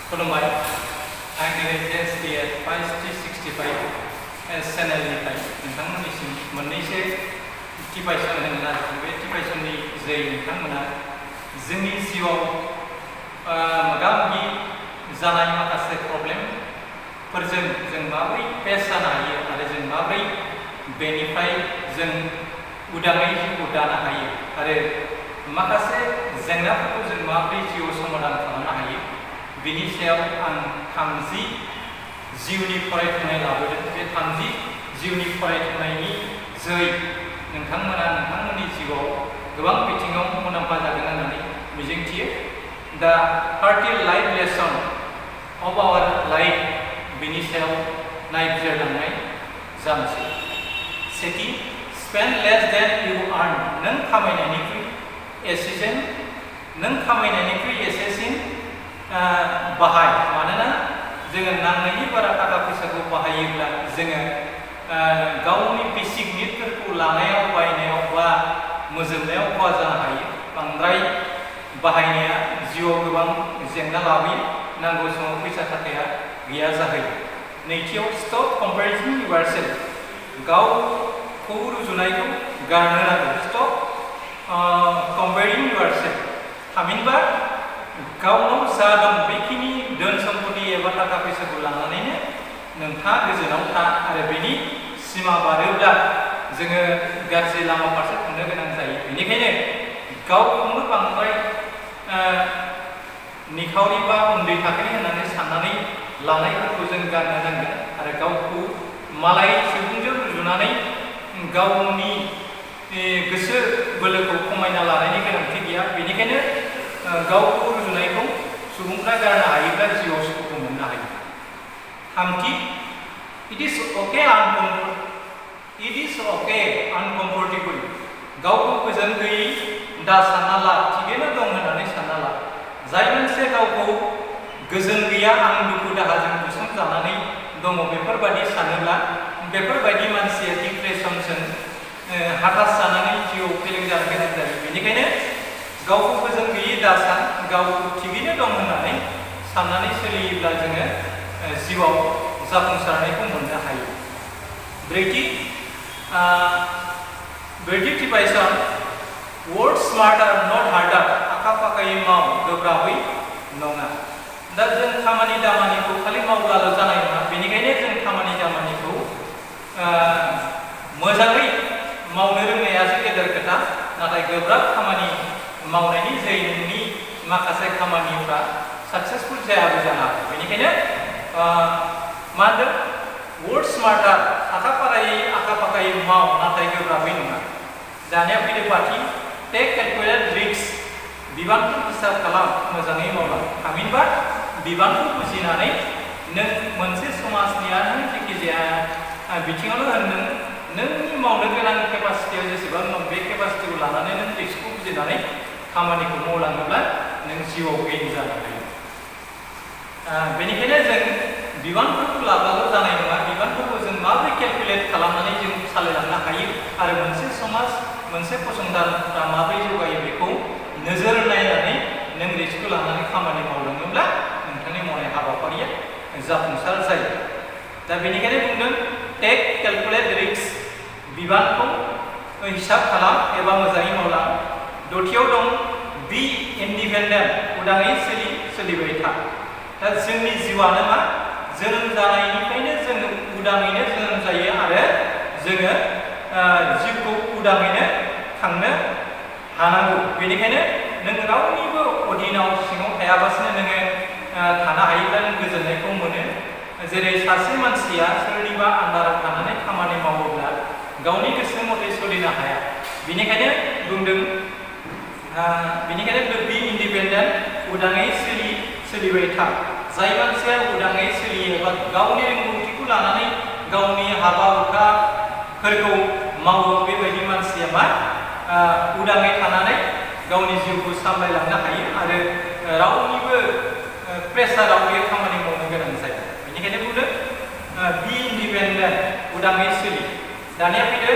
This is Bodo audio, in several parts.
खुलुमबाय आं दिनै JSDF 565 चेनेलनिफ्राय नोंथांमोननिसिम मोननैसो टिपाइसन होनो नागिरदों। बे टिपाइसननि जै नोंथांमोना जोंनि जिउआव मोगा-मोगि जानाय माखासे प्रब्लेमफोरजों जों माबोरै फेस जानो हायो आरो जों माबोरै बेनिफ्राय जों उदाङै जिउखौ दानो हायो आरो माखासे जेंनाफोरखौ जों माबोरै जिउआव समाधान खालामनो हायो बेनि सायाव आं 30 जिउनि फरायथायनाय लाबोदों। बे 30 जिउनि फरायथायनायनि जै नोंथांमोना नोंथांमोननि जिउआव गोबां बिथिङाव मुलाम्फा जागोन होननानै मिजिंथियो। दा 30 life lesson of our life बेनि सायाव नायबिजिरलांनाय जानोसै। सेथि, स्पेन्ड लेस देन इउ आर्न। नों खामायनायनिख्रुइ एसेसिन बाहाय। मानोना जोङो नांनायनि बारा थाखा फैसाखौ बाहायोब्ला जोङो गावनि बेसिक निडफोरखौ लानायाव बायनायाव बा मोजोमनायाव खहा जानो हायो। बांद्राय बाहायनाया जिउआव गोबां जेंना लाबोयो, नांगौ समाव फैसा थाखाया गैया जाहैयो। नैथियाव, स्टप कम्पेरिजिं योरसेल्फ। गावखौ रुजुनायखौ गारनो नांगौ। Stop comparing yourself. थामहिनबा गावनाव जा दं बेखिनि धोन सम्पति एबा थाखा फैसाखौ लानानैनो नोंथाङा गोजोनाव था आरो बेनि सिमा बारोब्ला जोङो गाज्रि लामा फारसे थांनो गोनां जायो। बेनिखायनो गावखौनो बांद्राय निखावरि बा उन्दै थाखोनि होननानै साननानै लानायफोरखौ जों गारनो नांगोन आरो गावखौ मालाय सुबुंजों रुजुनानै गावनि गोसो बोलोखौ खमायना लानायनि गोनांथि गैया। बेनिखायनो गावखौ रुजुनायखौ सुबुंफ्रा गारनो हायोब्ला जिउआव सुखुखौ मोननो हायो। थामथि, इट इज अके आनकम्फर्टेबल। गावखौ गोजोन गैयै दा सानना ला, थिगैनो दं होननानै सानना ला। जाय मानसिया गावखौ गोजोन गैया, आं दुखु दाहाजों बुसोमजानानै दङ बेफोरबायदि सानोब्ला बेफोरबायदि मानसिया डिप्रेसनजों हताश जानानै जिउआव फेलें जानो गोनां जायो। बेनिखायनो गावखौ गोजोन गैयै दा सान, गावखौ थिगैनो दं होननानै साननानै सोलियोब्ला जोङो जिउआव जाफुंसारनायखौ मोननो हायो। ब्रैथि टिपाइसन, वर्क स्मार्टार नट हार्डार। आखा फाखायै माव, गोब्राबै नङा। दा जों खामानि दामानिखौ खालि मावब्लाल' जानाय नङा। बेनिखायनो जों खामानि दामानिखौ मोजाङै मावनो रोंनायासो गेदेर खोथा। नाथाय गोब्राब खामानि मावनायनि जै नोंनि माखासे खामानिफ्रा साक्सेसफुल जायाबो जानो हागौ। बेनिखायनो मा होनदों, वर्क स्मार्टार, आखा फाखायै माव नाथाय गोब्राबै नङा। दानिया फैदो बाथि, टेक केलकुलेट रिस्क। बिबानखौ हिसाब खालाम, मोजाङै मावलां। थामहिनबा बिबानखौ बुजिनानै नों मोनसे समाजनियानो जायखिजाया बिथिङावनो होन, नोंनि मावनो गोनां केपासिटियाव जेसेबां दं बे केपासिटिखौ लानानै नों रिस्कखौ बुजिनानै खामानिखौ मावलाङोब्ला नों जिउआव गेइन जानो हायो। बेनिखायनो जों बिबानफोरखौ लाब्लाल' जानाय नङा। बिबानफोरखौ जों माबोरै केलकुलेट खालामनानै जों सालायलांनो हायो आरो मोनसे समाज, मोनसे फसंथानफ्रा माबोरै जौगायो बेखौ नोजोर नायनानै नों रिस्कखौ लानानै खामानि मावलाङोब्ला नोंथांनि मावनाय हाबाफारिया जाफुंसार जायो। दा बेनिखायनो बुंदों टेक केलकुलेट रिस्क। बिबानखौ हिसाब खालाम एबा मोजाङै मावलां। दथियाव दं बि इन्डिपेन्डेन्ट। उदाङै सोलिबाय था। दा जोंनि जिउआनो मा, जोनोम जानायनिफ्रायनो जोङो उदाङैनो जोनोम जायो आरो जोङो जिउखौ उदाङैनो खांनो हानांगौ। बेनिखायनो नों रावनिबो अधीनाव सिङाव थायाबासिनो नोङो थानो हायोब्ला नों गोजोननायखौ मोनो। जेरै सासे मानसिया सोरनिबा आन्दाराव थानानै खामानि मावोब्ला गावनि गोसो मथे सोलिनो हाया। बेनिखायनो बुंदों बि इन्डिपेन्डेन्ट। उदाङै सोलिबाय था। जाय मानसिया उदाङै सोलियो बा गावनि रोंगौथिखौ लानानै गावनि हाबा हुखाफोरखौ मावो, बेबायदि मानसिया मा उदाङै थानानै गावनि जिउखौ सामलायलांनो हायो आरो रावनिबो प्रेसाराव बे खामानि मावनो गोनां जायो। बेनिखायनो बुंदों बि इन्डिपेन्डेन्ट, उदाङै सोलि। दानिया फैदो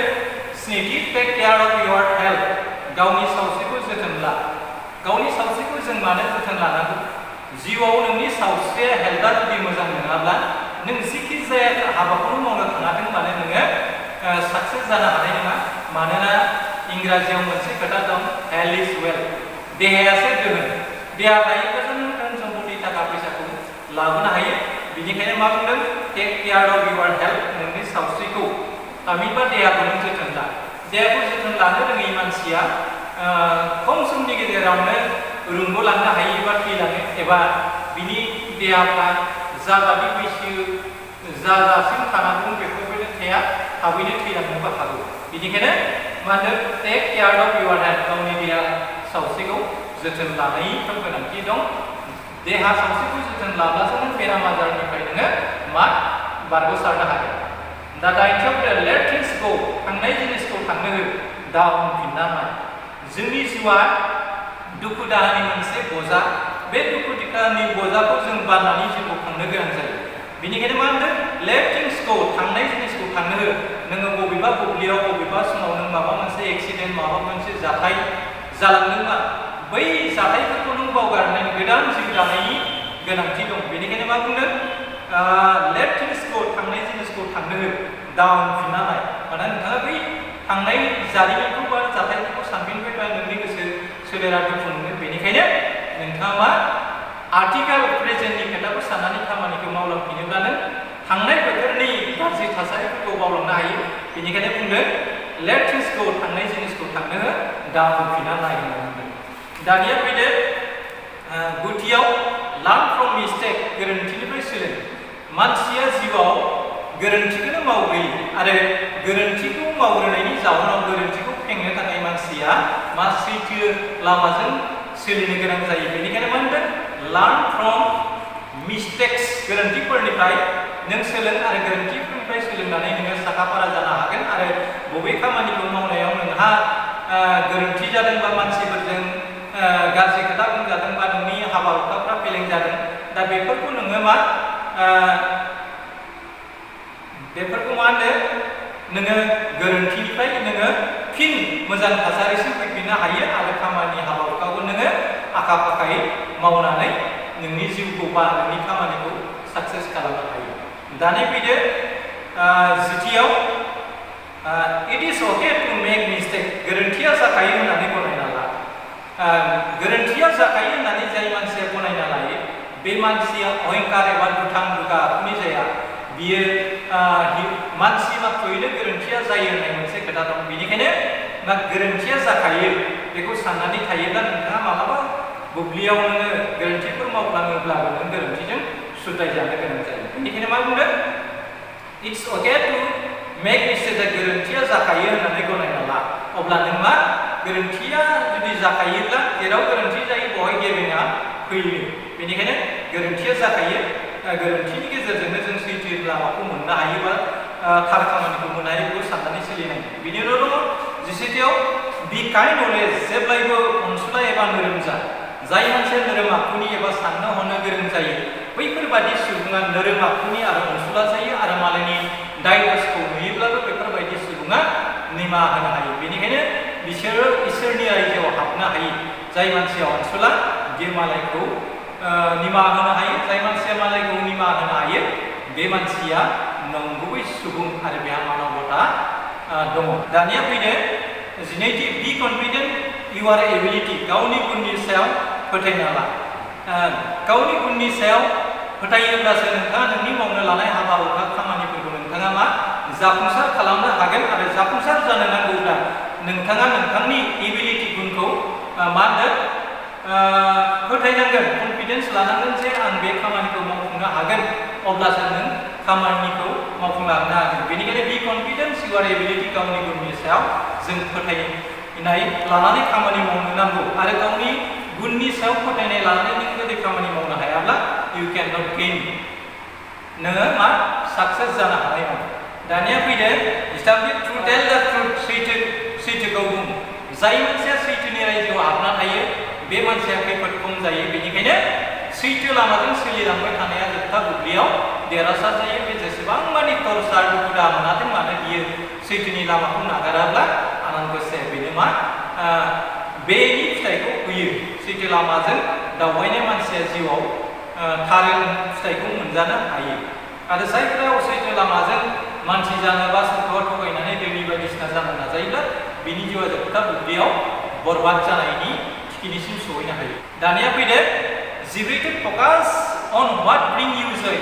स्निथि, take care of your health. गावनि सावस्रिखौ जोथोन ला। गावनि सावस्रिखौ जों मानो जोथोन लानांगौ? जिउआव नोंनि सावस्रिया हेल्थआ जुदि मोजां नङाब्ला नों जिखि जाया हाबाखौनो मावनो थाङाथों मानो नोङो साक्सेस जानो हानाय नङा। मानोना इंराजियाव मोनसे खोथा दं, हेल्थ इज वेल्थ, देहायासो दोहोन। देहा थायोब्लासो नों धोन सम्पति थाखा फैसाखौ लाबोनो हायो। बिनिखायनो मा बुंदों, take care of your health, नोंनि सावस्रिखौ थामहिनबा देहाखौ नों जोथोन ला। देहाखौ जोथोन लानो रोङै मानसिया खम समनि गेजेरावनो रुंग'लांनो हायो एबा थैलाङो, एबा बिनि देहाफ्रा जाबादि बैसो जाजासिम थानांगौ बेफोरबायदि थाया, थाबैनो थैलांनोबो हागौ। बिनिखायनो मा होनो, take care of your health, गावनि देहा सावस्रिखौ जोथोन लानायनि गोनांथि दं। देहा सावस्रिखौ जोथोन लाब्लासो नों बेराम आजारनिफ्राय नोङो मा बारग'सारनो हागोन। दा दाइनथियाव फैदों, लेट थिंग्स गो, थांनाय जिनिसखौ थांनो हो, दा उनफिनना नाय। जोंनि जिउआ दुखु दाहानि मोनसे बजा, बे दुखु दाहानि बजाखौ जों बारनानै जिउखौ खांनो गोनां जायो। बेनिखायनो मा होनदों, लेट थिंग्स गो, थांनाय जिनिसखौ थांनो हो। नोङो बबेबा बुब्लियाव बबेबा समाव नों माबा मोनसे एक्सिडेन्ट, माबा मोनसे जाथाय जालांदोंबा बै जाथायफोरखौ नों बावगारनानै गोदान जिउ दानायनि गोनांथि दं। बेनिखायनो मा बुंदों, लेट थिंग्स गो, थांनाय जिनिसखौ थांनो हो, दा उनफिनना नाय। मानोना नोंथाङा बै थांनाय जारिमिनखौ बा जाथायफोरखौ सानफिनबाय बा नोंनि गोसो सोलेरा दुखु मोनो। बेनिखायनो नोंथाङा मा आथिखाल प्रेजेन्टनि खोथाखौ साननानै खामानिखौ मावलांफिनोब्ला नों थांनाय बोथोरनि गाज्रि थासारिफोरखौ बावलांनो हायो। बेनिखायनो बुंदों, लेट थिंग्स गो, थांनाय जिनिसखौ थांनो हो, दा उनफिनना नाय होनना बुंदों। दानिया फैदो गुदियाव, लार्न फ्रम मिस्टेक, गोरोन्थिनिफ्राय सोलों। मानसिया जिउआव गोरोन्थिखौनो मावग्रोयो आरो गोरोन्थिखौ मावग्रोनायनि जाहोनाव गोरोन्थिखौ फेंनो थाखाय मानसिया मा सैथो लामाजों सोलिनो गोनां जायो। बेनिखायनो मा होनदों, लार्न फ्रम मिस्टेक्स, गोरोन्थिफोरनिफ्राय नों सोलों आरो गोरोन्थिफोरनिफ्राय सोलोंनानै नोङो साखाफारा जानो हागोन। आरो बबे खामानिखौ मावनायाव नोंहा गोरोन्थि जादों बा मानसिफोरजों गाज्रि खोथा बुंजादों बा नोंनि हाबा हुखाफ्रा फेलें जादों, दा बेफोरखौ नोङो मा होनो, नोङो गोरोन्थिनिफ्राय नोङो फिन मोजां थासारिसिम फैफिननो हायो आरो खामानि हाबा हुखाखौ नोङो आखा फाखायै मावनानै नोंनि जिउखौ बा नोंनि खामानिखौ साक्सेस खालामनो हायो। दानिया फैदो जिथियाव, it is okay to make mistake, गोरोन्थिया जाखायो होननानै गनायना ला। गोरोन्थिया जाखायो होननानै जाय मानसिया गनायना लायो, बे मानसिया अहंकार एबा दुथां दुगा आखुनि जाया। बियो मानसि मात्रयैनो गोरोन्थिया जायो होननाय मोनसे खोथा दं। बेनिखायनो मा गोरोन्थिया जाखायो बेखौ साननानै थायोब्ला नोंथाङा मालाबा बुब्लियाव नोङो गोरोन्थिफोर मावफ्लाङोब्लाबो नों गोरोन्थिजों सुद्राय जानो गोनां जायो। बेनिखायनो मा बुंदों, it's okay to make mistake, गोरोन्थिया जाखायो होननानै गनायना ला। अब्ला नों मा गोरोन्थिया जुदि जाखायोब्ला जेराव गोरोन्थि जायो बेवहाय गेबेङा फैयो। बेनिखायनो गोरोन्थिया जाखायो, गोरोन्थिनि गेजेरजोंनो जों सैथो लामाखौ मोननो हायो बा थार खामानिखौ मोननो हायो, बेखौ साननानै सोलिनांगौ। बिनि उनाव दङ जिसेथियाव, बि काइन्ड अलवेज, जेब्लायबो अनसुला एबा नोरोम जा। जाय मानसिया नोरोम आखुनि एबा साननो हनो गोरों जायो, बैफोरबादि सुबुङा नोरोम आखुनि आरो अनसुला जायो आरो मालायनि दाय दसखौ नुयोब्लाबो बेफोरबायदि सुबुङा निमाहा होनो हायो। बेनिखायनो बिसोरो इसोरनि रायजोआव हाबनो हायो। जाय मानसिया अनसुला बियो मालायखौ निमाहा होनो हायो। जाय मानसिया मालायखौ निमाहा होनो हायो बे मानसिया नंगुबै सुबुं आरो बेहा मानबता दङ। दानिया फैदो जिनैथि, बि कनफिडेन्ट इउर एबिलिटि, गावनि गुननि सायाव फोथायना ला। गावनि गुननि सायाव फोथायोब्लासो नोंथाङा नोंनि मावनो लानाय हाबा हुखा खामानिफोरखौ नोंथाङा मा जाफुंसार खालामनो हागोन। आरो जाफुंसार जानो नांगौब्ला नोंथाङा नोंथांनि एबिलिटि गुनखौ मा होनदों फोथायनांगोन, कनफिडेन्स लानांगोन जे आं बे खामानिखौ मावफुंनो हागोन, अब्लासो नों खामानिखौ मावफुंलांनो हागोन। बेनिखायनो बि कनफिडेन्स इउर एबिलिटि, गावनि गुननि सायाव जों फोथायनाय लानानै खामानि मावनो नांगौ। आरो गावनि गुननि सायाव फोथायनाय लानानै नों जुदि खामानि मावनो हायाब्ला इउ केन नट गेइन, नोङो मा साक्सेस जानो हानाय नङा। दानिया फैदो इस्टाब्लिश टु टेल द ट्रुथ, सैथोखौ बुं। जाय मानसिया सैथोनि रायजोआव हाबना थायो बे मानसिया खैफोद खम जायो। बेनिखायनो सैथो लामाजों सोलिलांबाय थानाया जोबथा बुब्लियाव देरहासार जायो। बे जेसेबां मानि टर्चार दुखु दाहा मोनाथों मानो बियो सैथोनि लामाखौ नागाराब्ला आनान गसाया बेनो मा बेनि फिथाइखौ होयो। सैथो लामाजों दावबायनाय मानसिया जिउआव थारै फिथाइखौ मोनजानो हायो आरो जायफोरा असैथो लामाजों मानसि जानोबा सोरखौबा थगायनानै दैनि बायदिसिना जानो नाजायोब्ला बिनि जिउआ जोबथा बुब्लियाव बरबाद जानायनि थिखिनिसिम सहैनो हायो। दानिया फैदो जिब्रैथो focus on what bring you joy.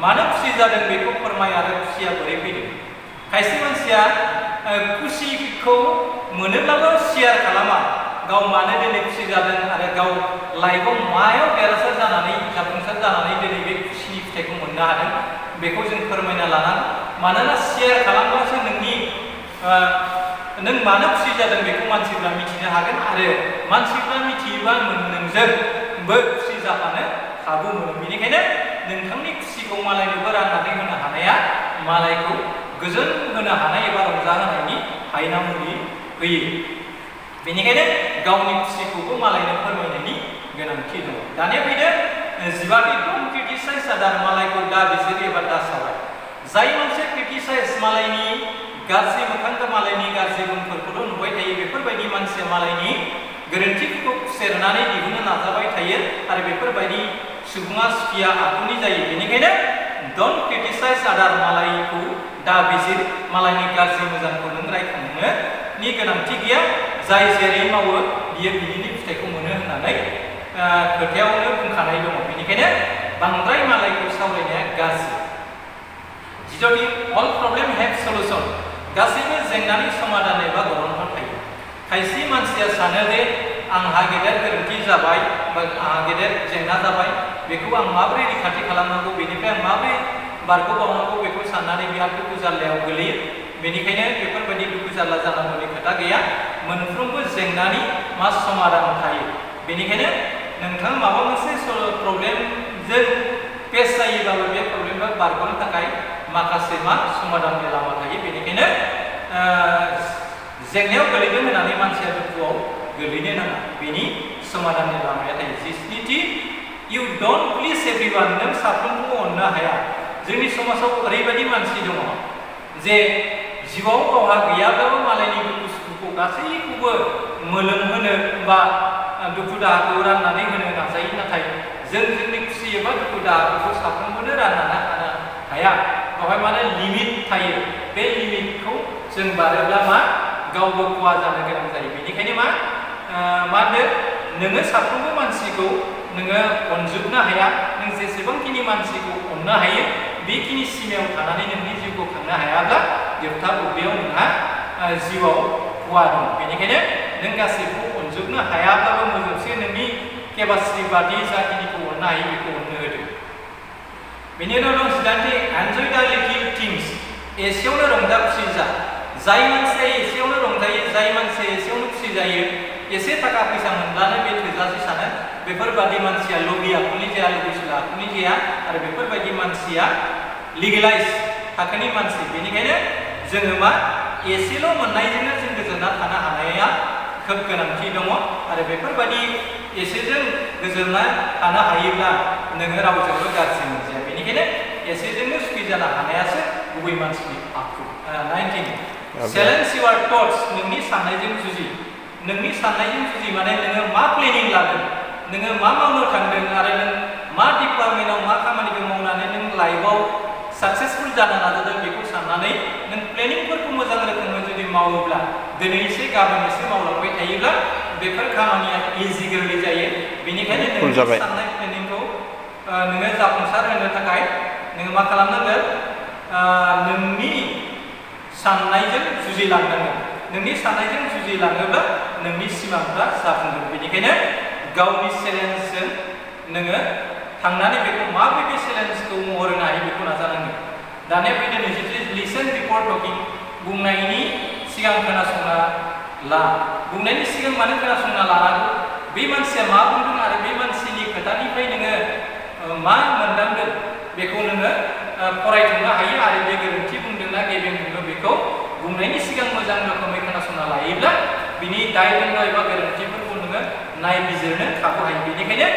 मानो खुसि जादों बेखौ फोरमाय आरो खुसिया बोरै फैदों। खायसे मानसिया खुसिखौ मोनोब्लाबो शेयार खालामा, गाव मानो दिनै खुसि जादों आरो गाव लाइफआव मायाव देरहासार जानानै जाफुंसार जानानै दिनै बे खुसिनि फिथाइखौ मोननो हादों बेखौ जों फोरमायना लानांगौ। मानोना शेयार खालामब्लासो नों मानो खुसि जादों बेखौ मानसिफ्रा मिथिनो हागोन आरो मानसिफ्रा मिथियोबा नोंजोंबो खुसि जाफानो खाबु मोनो। बेनिखायनो नोंथांनि खुसिखौ मालायनोबो राननानै होनो हानाया मालायखौ गोजोन होनो हानाय एबा रंजाहोनायनि हायना मुलि होयो। बेनिखायनो गावनि खुसिखौबो मालायनो फोरमायनायनि गोनांथि दङ। दानिया फैदो 12 डोंट क्रिटिसाइज आदार। मालायखौ दा बिजिर एबा दा सावराय। जाय मानसिया क्रिटिसाइज मालायनि गाज्रि मोखांखौ मालायनि गाज्रि गुनफोरखौल' नुबाय थायो बेफोरबायदि मानसिया मालायनि गोरोन्थिफोरखौ खुसेरनानै दिहुननो नाजाबाय थायो आरो बेफोरबायदि सुबुङा सुखिया आखुनि जायो। बेनिखायनो डोंट क्रिटिसाइज आदार। मालायखौ दा बिजिर, मालायनि गाज्रि मोजांखौ नों रायखांनोनि गोनांथि गैया। जाय जेरै मावो बियो बिनिनि फिथाइखौ मोनो होननानै खोथायावनो बुंखानाय दङ। बेनिखायनो बांद्राय मालायखौ सावरायनाया गाज्रि। 14 अल प्रब्लेम हेभ सलुशन। गासैबो जेंनानि समाधान एबा गरन्थ थायो। खायसे मानसिया सानो जे आंहा गेदेर गोरोन्थि जाबाय बा आंहा गेदेर जेंना जाबाय, बेखौ आं माबोरै रैखाथि खालामनांगौ, बेनिफ्राय आं माबोरै बारग'बावनांगौ बेखौ साननानै बिहा दुखु जारलायाव गोलैयो। बेनिखायनो बेफोरबायदि दुखु जारला जानांगौनि खोथा गैया। मोनफ्रोमबो जेंनानि मा समाधान थायो। बेनिखायनो नोंथाङा माबा मोनसे प्रब्लेमजों फेस जायोबाबो बे प्रब्लेमखौ बारग'नो थाखाय माखासे समाधाननि लामा थायो। बेनिखायनो जेंनायाव गोलैदों होननानै मानसिया दुखुआव गोलैनो नाङा, बेनि समाधाननि लामाया थायो। 17 इउ डोंट प्लिज एभ्रिवान। नों साफ्रोमखौबो अननो हाया। जोंनि समाजाव ओरैबायदि मानसि दङ जे जिउआव गावहा गैयाब्लाबो मालायनि दुखु सुखुखौ गासैखौबो मोलोमहोनो बा दुखु दाहाखौ राननानै होनो नाजायो। नाथाय जों जोंनि खुसि एबा दुखु दाहाखौ साफ्रोमबोनो राननानै होनो हाया। बेवहाय माने लिमिट थायो। बे लिमिटखौ जों बारोब्ला गावबो खहा जानो गोनां जायो। बेनिखायनो मा होनो, नोङो साफ्रोमबो मानसिखौ नोङो अनजोबनो हाया। नों जेसेबांखिनि मानसिखौ अननो हायो बेखिनि सिमायाव थानानै नोंनि जिउखौ खांनो हायाब्ला जोबथा बुब्लियाव नोंहा जिउआव खहा दं। बेनिखायनो नों गासैखौ अनजोबनो हायाब्लाबो मोजोमसे नोंनि केपासिटि बादि जाखिनिखौ अननो हायो बेखौ अननो होदो। बेनि उनाव दं 18 एन्जय द लिटिल थिंस। एसेयावनो रंजा खुसि जा। जाय मानसिया एसेयावनो रंजायो, जाय मानसिया एसेयावनो खुसि जायो, एसे थाखा फैसा मोनब्लानो बे थोजासे सानो, बेफोरबादि मानसिया लबि आखुनि जाया, लुबैसुला आखुनि जाया आरो बेफोरबायदि मानसिया लिगेलाइज थाखोनि मानसि। बेनिखायनो जोङो एसेल' मोननायजोंनो जों गोजोनना थानो हानाया खोब गोनांथि दङ आरो बेफोरबायदि एसेजों गोजोनना थानो हायोब्ला नोङो रावजोंबो गाज्रि मोनजाया। बेनिखायनो एसेजोंनो सुखि जानो हानायासो गुबै मानसिनि आखु। 19 चेलेन्ज युवर थट्स। नोंनि साननायजों जुजि। नोंनि साननायजों जुजि माने नोङो मा प्लेनिं लादों, नोङो मा मावनो थांदों आरो नों मा डिपार्टमेन्टआव मा खामानिखौ मावनानै नों लाइफआव साक्सेसफुल जानो नाजादों बेखौ साननानै नों प्लेनिंफोरखौ मोजां रोखोमै जुदि मावोब्ला, दिनै एसे गाबोन एसे मावलांबाय थायोब्ला बेफोर खामानिया इजि गोरलै जायो। बेनिखायनो नोंनि साननाय प्लेनिंखौ नोङो जाफुंसार होनो थाखाय नोङो मा खालामनांगोन, नोंनि साननायजों जुजिलांनांगोन। नोंनि साननायजों जुजिलाङोब्ला नोंनि सिमांफ्रा जाफुंगोन। बेनिखायनो गावनि चेलेन्जजों नोङो थांनानै बेखौ माबायदि चेलेन्जखौ महर होनो हायो बेखौ नाजानांगोन। दानिया फैदो 23 लिसन बिफोर टकिं। बुंनायनि सिगां खोनासंना ला। बुंनायनि सिगां मानो खोनासंना लानांगौ, बे मानसिया मा बुंदों आरो बे मानसिनि खोथानिफ्राय नोङो मा मोनदांदों बेखौ नोङो फरायथ'नो हायो आरो बे गोरोन्थि बुंदोंना गेबें बुंदों बेखौ बुंनायनि सिगां मोजां रोखोमै खोनासंना लायोब्ला बिनि दाय दंड एबा गोरोन्थिफोरखौ नोङो नायबिजिरनो खाबु हायो। बेनिखायनो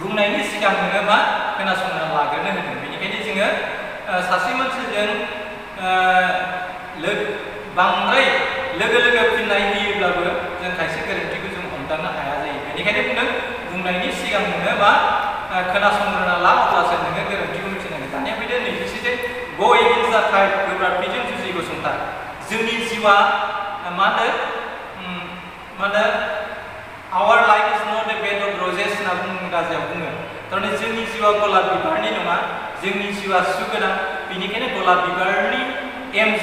बुंनायनि सिगां नोङो खोनासंना लाग्रोनो होदों। बेनिखायनो जोङो सासे मानसिजों बांद्राय लोगो फिननाय होयोब्लाबो जों खायसे गोरोन्थिखौ जों हमदांनो हमदांनो हाया जायो। बेनिखायनो बुंदों बुंनायनि सिगां नोङो मा खोनासंग्रोना ला अब्लासो नोङो गोरोन्थिखौ मिथिनांगोन। दानिया फैदो नैजिसे दे गो एगेन्स्ट दा टाइड गोब्राबथिजों जुजि गसंथा। जोंनि जिउआ मा होनो our life is not a bed of roses होनना बुङो राजायाव बुङो। थारमाने जोंनि जिउआ गलाब बिबारनि नङा, जोंनि जिउआ सुगोनां। बेनिखायनो गलाब बिबारनि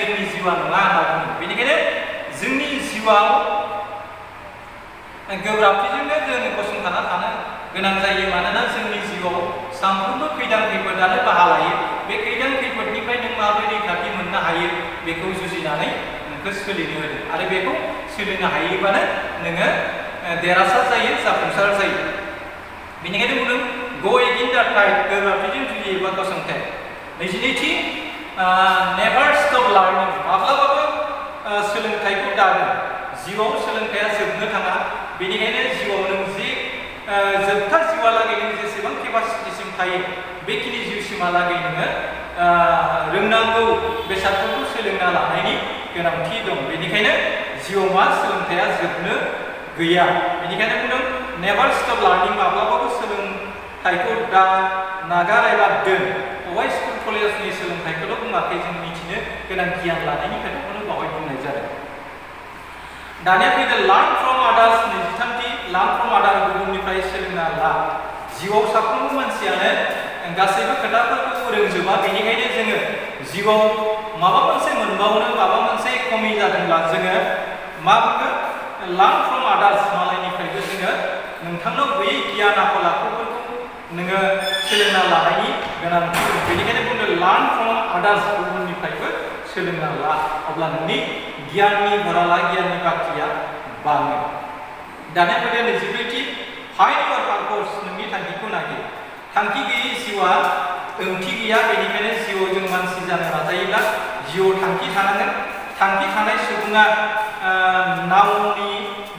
जोंनि जिउआ नङा होनना बुङो। बेनिखायनो जोंनि जिउआव गोब्राबथिजोंनो जों गसंथाना थानो गोनां जायो। मानोना जोंनि जिउआव सानफ्रोमबो खैदां खैफोदानो बाहा लायो। बे खैदां खैफोदनिफ्राय नों माबोरै रैखाथि मोननो हायो बेखौ जुजिनानै नोंखौ सोलिनो होदों आरो बेखौ सोलिनो हायोबानो नोङो देरहासार जायो, जाफुंसार जायो। बेनिखायनो बुंदों गो एगेन्स्ट दा टाइड गोब्राबथिजों जुजियोबा गसंथाय। नैजिनैथि नेभार स्टप लार्निं। माब्लाबाबो सोलोंथाइखौ दानो। जिउआव सोलोंथाइया जोबनो थाङा। बेनिखायनो जिउआव नों जि जोबथा जिउआलागै नों जेसेबां केपासिटिसिम थायो बेखिनि जिउसिमहालागै नोङो रोंनांगौ बेसादफोरखौ सोलोंना लानायनि गोनांथि दं। बेनिखायनो जिउआव मा सोलोंथाइया जोबनो गैया। बेनिखायनो बुंदों नेभार स्टप लार्निं। माब्लाबाबो सोलोंथाइखौ दा नागार एबा दोन। बहाय स्कुल कलेजनि सोलोंथाइखौल' बुङाखै, जों मिथिनो गोनां गियान लानायनि खोथाखौनो बावहाय बुंनाय जादों। दानिया फैदो लार्न फ्रम आदार्स। नैजिथामथि लार्न फ्रम आदार। गुबुननिफ्राय सोलोंना ला। जिउआव साफ्रोमबो मानसियानो गासैबो खोथाफोरखौ रोंजोबा। बेनिखायनो जोङो जिउआव माबा मोनसे मोनबावनो माबा मोनसे खमि जादोंब्ला जोङो मा बुङो लार्न फ्रम आदार्स। मालायनिफ्रायबो जोङो नोंथांनाव गैयै गियान आखल आखुफोरखौ नोङो सोलोंना लानायनि गोनांथि दं। बेनिखायनो बुंदों लार्न फ्रम आदार्स। गुबुननिफ्रायबो सोलोंना ला, अब्ला नोंनि गियाननि भराला गियाननि बाख्रिया बाङो। दानिया फैदो नैजिब्रैथि फाइन्ड इउर पारपस। नोंनि थांखिखौ नागिर। थांखि गैयै जिउआ ओंथि गैया। बेनिखायनो जिउआव जों मानसि जानो नाजायोब्ला जिउआव थांखि थानांगोन। थांखि थानाय सुबुङा नावनि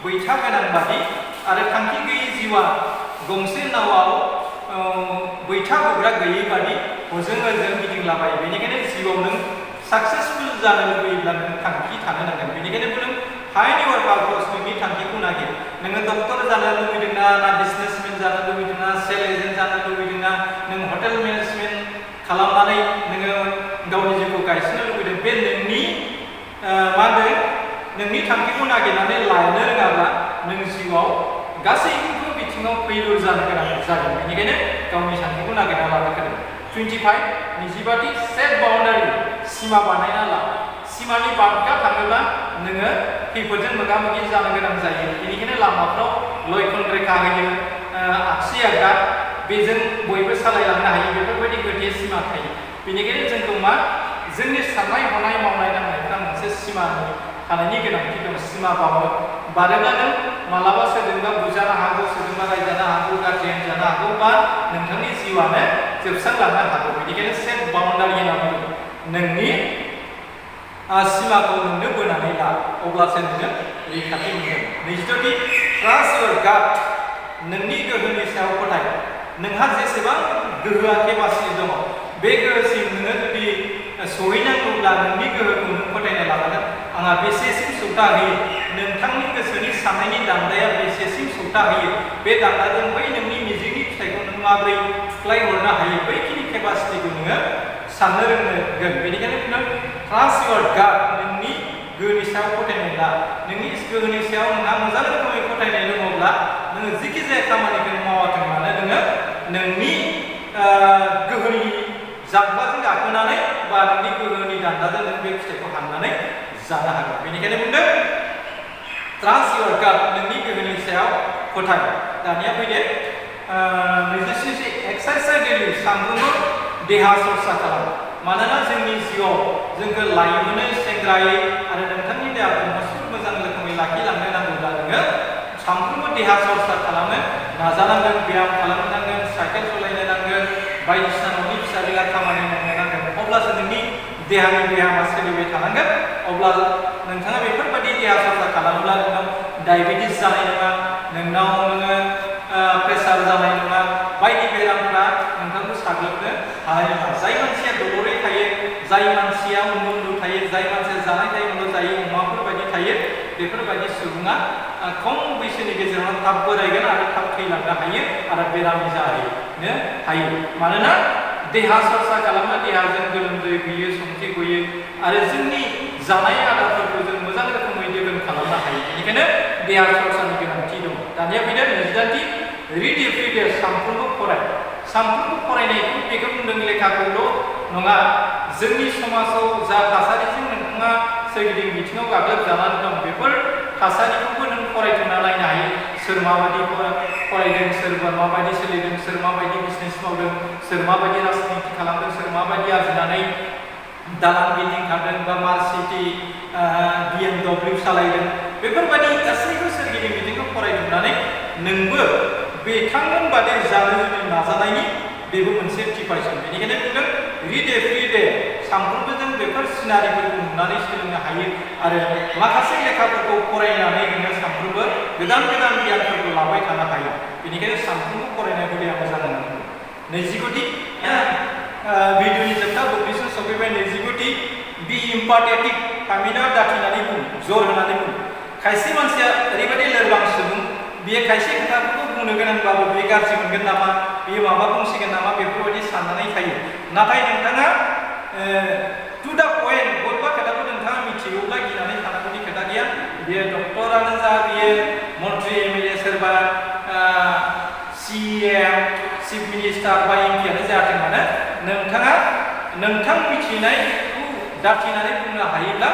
बैथा गोनां बादि आरो थांखि गैयै जिउआ गंसे नावआव बैथा बोग्रा गैयै बादि हजों ओजों गिदिंलाबायो। बेनिखायनो जिउआव नों साक्सेसफुल जानो लुबैयोब्ला नों थांखि थानो नांगोन। बेनिखायनो बुंदों फाइन्ड इउर पारपस। नोंनि थांखिखौ नागिर। नोङो डक्टर जानो लुबैदोंना, ना बिजनेसमेन जानो लुबैदोंना, सेल एजेन्ट जानो लुबैदोंना, नों हटेल मेनेजमेन्ट खालामनानै नोङो गावनि जिउखौ गायसननो लुबैदों, बे नोंनि मा होनो नोंनि थांखिखौ नागिरनानै लानो रोङाब्ला नों जिउआव गासैबो बिथिङाव फेइलियर जानो गोनां जागोन। बेनिखायनो गावनि थांखिखौ नागिरना लानो गोनां। 25 नैजिबाथि सेट बाउन्डारि। सिमा बानायना ला। सिमानि बारगा थाङोब्ला नोङो खैफोदजों मोगा मोगि जानो गोनां जायो। बेनिखायनो लामाफ्राव लैखोन रेखा होयो, आगसि आगदा बेजों बयबो सालायलांनो हायो। बेफोरबायदि गोथे सिमा थायो। बेनिखायनो जोंखौ मा जोंनि साननाय हनाय मावनाय दांनायफ्रा मोनसे सिमा थानायनि गोनांथि दं। सिमा बारोब्ला नों मालाबा सोरजोंबा बुजानो हागौ, सोरजोंबा रायजानो हागौ, गाज्रि होनजानो हागौ, बा नोंथांनि जिउआनो जोबस्रांलांनो हागौ। बेनिखायनो सेट बाउन्डारि होनना बुङो। नोंनि सिमाखौ नोंनो बोनानै ला, अब्लासो नोङो रैखाथि मोनगोन। नैजिद'थि ट्रास्ट इउर गाट। नोंनि गोहोनि सायाव फोथाय। नोंहा जेसेबां गोहोआ केपासिटि दङ बे गोहोसिम नोङो जुदि सहैनांगौब्ला नोंनि गोहोखौ नों फोथायना लानांगोन। आंहा बेसेसिम सौदाहैयो, नोंथांनि गोसोनि साननायनि दान्दाया बेसेसिम सौदाहैयो, बे दान्दाजों बै नोंनि मिजिंनि फिथाइखौ नों माबोरै थुख्लायहरनो हायो, बैखिनि केपासिटिखौ नोङो साननो रोंनांगोन। बेनिखायनो बुंदों ट्रास्ट इउर गाट। नोंनि गोहोनि सायाव फोथायनाय ला। नोंनि गोहोनि सायाव नोंहा मोजां रोखोमै फोथायनाय दङब्ला नोङो जिखि जाया खामानिखौनो मावाथों मानो नोङो नोंनि गोहोनि जांख्लाजों गाखोनानै बा नोंनि गोहोनि दान्दाजों नों बे फिथाइखौ हाननानै जानो हागोन। बेनिखायनो बुंदों ट्रास्ट इउर गाट। नोंनि गोहोनि सायाव फोथाय। दानिया फैदो 26 एक्सारसाइज डेलि। सानफ्रोमबो देहा सरसा खालाम। मानोना जोंनि जिउआव जोंखौ लाइमोनै सेंग्रायै आरो नोंथांनि देहाखौ मजबुत मोजां रोखोमै लाखिलांनो नांगौब्ला नोङो सानफ्रोमबो देहा सरसा खालामनो नाजानांगोन, ब्याम खालामनांगोन, साइकेल सालायनो नांगोन, बायदिसिना न'नि फिसा बिला खामानि मावनो नांगोन। अब्लासो नोंनि देहानि ब्यामा सोलिबाय थानांगोन। अब्ला नोंथाङा बेफोरबायदि देहा सरसा खालामोब्ला नोंनाव डायबेटिस जानाय नङा, नोंनाव नोङो प्रेसार जानाय नङा, बायदि बेरामफ्रा नोंथांखौ साग्लोबनो हानाय नङा। जाय मानसिया दलरै थायो, जाय मानसिया उन्दु उन्दु थायो, जाय मानसिया जानाय टाइमावल' जायो, अमाफोर बायदि थायो, बेफोरबायदि सुबुङा खम बैसोनि गेजेरावनो थाब बोरायगोन आरो थाब थैलांनो हायो आरो बेरामि जाहैनो हायो। मानोना देहा सरसा खालामना देहाजों गोलोमदै गयो, संख्रि गयो आरो जोंनि जानाय आदारफोरखौ जों मोजां रोखोमै दोगोन खालामनो हायो। बेनिखायनो देहा सरसानि गोनांथि दं। दानिया फैदो नैजिदानथि रिड एभ्रि डे, सानफ्रोमबो फराय। सानफ्रोमबो फरायनायखौ बेखौ बुंदों लेखाखौल' नङा, जोंनि समाजाव जा थासारिजों नोंथाङा सोरगिदिं बिथिङाव गाग्लोबजानानै दं बेफोर थासारिखौबो नों फरायथ'ना नायनो हायो। सोर माबायदि फरायदों, सोरबा माबायदि सोलिदों, सोर माबायदि बिजनेस मावदों, सोर माबायदि राजनिति खालामदों, सोर माबायदि आरजिनानै दालां बिल्डिं थादों बा मार्सिटी BMW सालायदों, बेफोरबायदि गासैबो सोरगिदिं बिथिंखौ फरायजोबनानै नोंबो बिथांमोन बादि जानो जुदि नाजानायनि बेबो मोनसे प्रिपारेसन। बेनिखायनो बुंदों रिड एभ्रि डे, सानफ्रोमबो जों बेफोर सिनारिफोरखौ नुनानै सोलोंनो हायो आरो माखासे लेखाफोरखौ फरायनानै नोङो सानफ्रोमबो गोदान गोदान गियानफोरखौ लाबाय थानो हायो। बेनिखायनो सानफ्रोमबो फरायनाय हुदाया मोजां जानांगौ। 29थि भिडिअनि जोबथा बुब्लिसिम सफैबाय। 29थि बि इम्पार्टेटिभ, थामहिनबा दाथिनानै बुं, जर होनानै बुं। खायसे मानसिया ओरैबायदि लोरबां सुबुं, बियो खायसे खोथाफोरखौ बुंनो गोनांब्लाबो बियो गाज्रि मोनगोन नामा, बियो माबा बुंसिगोन नामा, बेफोरबायदि साननानै थायो। नाथाय नोंथाङा टु दा पइन्ट बबेबा खोथाखौ नोंथाङा मिथिगौब्ला गिनानै थानांगौनि खोथा गैया। बियो डक्टरानो जा, बियो मन्त्रि एमएलए, सोरबा सिएम, चिफ मिनिस्टार बा एमपियानो जायाथों मानो, नोंथाङा नोंथां मिथिनायखौ दाथिनानै बुंनो हायोब्ला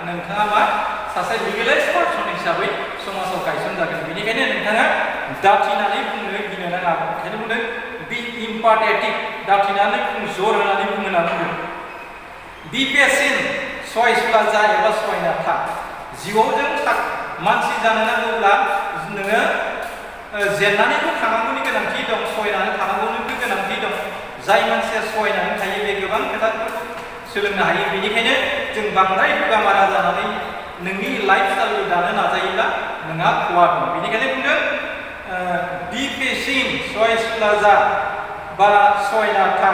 नोंथाङा मा सासे लिगेलाइज पार्सन हिसाबै समाजाव गायसनजागोन। बेनिखायनो नोंथाङा दाथिनानै बुंनो गिनो नाङा। ओंखायनो बुंदों बि इम्पार्टेटिभ, दाथिनानै बुं, जर होनानै बुं होनना बुंदों। बि पेसेन्ट, सहायसुला जा एबा सहायना था। जिउआव जों मानसि जानो नांगौब्ला नोङो जेननानैबो थानांगौनि गोनांथि दं, सहायनानै थानांगौनिबो गोनांथि दं। जाय मानसिया सहायनानै थायो बे गोबां खोथाफोरखौ सोलोंनो हायो। बेनिखायनो जों बांद्राय दुगामारा जानानै नोंनि लाइफ स्टाइलखौ दानो नाजायोब्ला नोंहा खहा दं। बेनिखायनो बुंदों बि पेसेन्ट, सहायसुला जा बा सहायना था।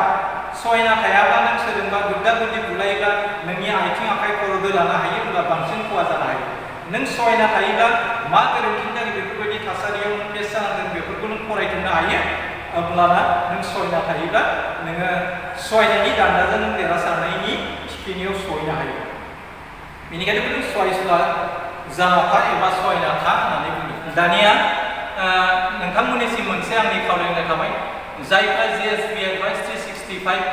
सहायना थायाब्ला नों सोरजोंबा गुद्दा गुद्दि बुलायोब्ला नोंनि आथिं आखाइ खर' दोलानो हायो, होनब्ला बांसिन खहा जानो हायो। नों सहायना थायोब्ला मा गोरोन्थिनि थाखाय बेफोरबायदि थासारियाव नों फेस जानांदों बेफोरखौ नों फरायफिननो हायो। अब्लाना नों सहायना थायोब्ला नोङो सहायनायनि दान्दाजों नों देरहासारनायनि थिखिनियाव सहैनो हायो। बेनिखायनो बुंदों सहायसुला जाना था एबा सहायना था होननानै बुंदों। दानिया नोंथांमोननिसिम मोनसे आंनि खावलायनाय थाबाय, जायफ्रा जिएसपि एडभाइस 365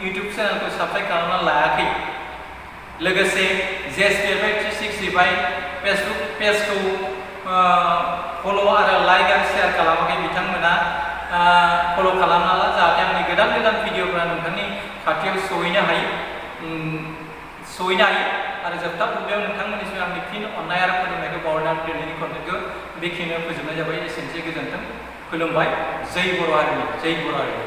इउटुब चेनेलखौ साबस्क्राइब खालामना लायाखै, लोगोसे जिएसपि एडभाइस 365 फेसबुक पेजखौ फल' आरो लाइक आरो शेयार खालामाखै, बिथांमोना फल' खालामना ला, जाहाथे आंनि गोदान गोदान भिडिअफोरा नोंथांनि खाथियाव सहैनो हायो। आरो जोबथा बुब्लियाव नोंथांमोननिसिम आंनि फिन अननाय आरो खुलुमनायखौ बावहरनानै दिनैनि कन्टेन्टखौ बेखिनियाव फोजोबनाय जाबाय। एसेनोसै, गोजोन्थों, खुलुमबाय। जै बर' हारिनि, जै बर' हारिनि।